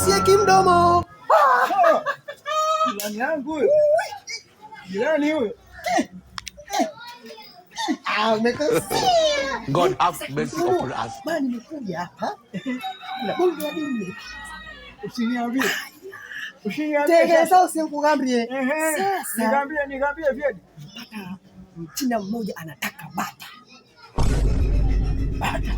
Usieki mdomo. Jirani yangu huyo. Jirani huyo. Ah, umekosea. God have mercy upon us. Bana, nimekuja hapa. Kuna bonge la dini. Usiniambie. Usiniambie. Tegeza usikugambie. Ehe. Sasa Niambie, niambie vyedi. mpaka Mchina mmoja anataka bata. Bata.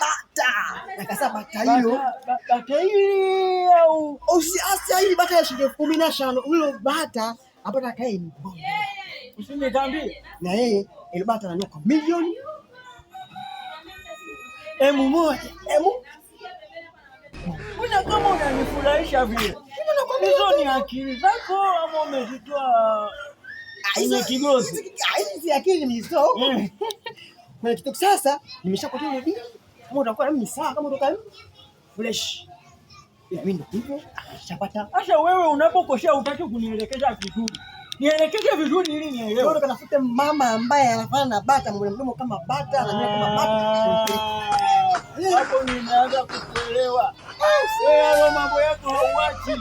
Bata. Nakasa bata hilo. Bata hili au Usiacha hili bata ya shilingi 15,000. Huyo bata apata kae ni bonge. Usiniambie. Na yeye ile bata ananunua kwa milioni 1. Emu Mbona kama unanifurahisha vile? Hizo ni akili zako ama umezitoa kwenye kigozi? Hizi akili nimezitoa huko. Kwenye kitu sasa nimeshakutia ile dili. Kama utakuwa na mimi sawa, kama utakuwa fresh. Ila mimi ndo hivyo, nishapata. Sasa wewe unapokosea hutaki kunielekeza vizuri. Nielekeze vizuri ili nielewe. Wewe katafute mama ambaye anafanana na bata, mwenye mdomo kama bata, ana nywele kama bata. Hapo nimeanza kukuelewa. Wewe hayo mambo yako hauachi.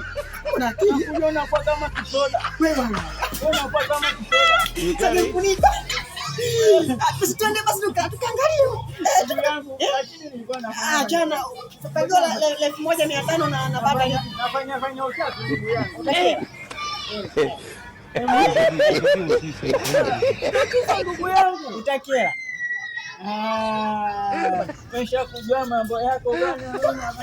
Una akili Unakuja unakuwa kama kisoda. wewe bwana. Wewe unakuwa kama kisoda. Sasa kuniita. Basi twende basi tukaangalie. Ndugu yangu, lakini nilikuwa nafanya. Ah, jana tukaambiwa la 1,500 na bata ni Nafanya fanya uchafu ndugu yangu. Ndugu yangu. Utakela. Ah, mesha kujua mambo yako bwana.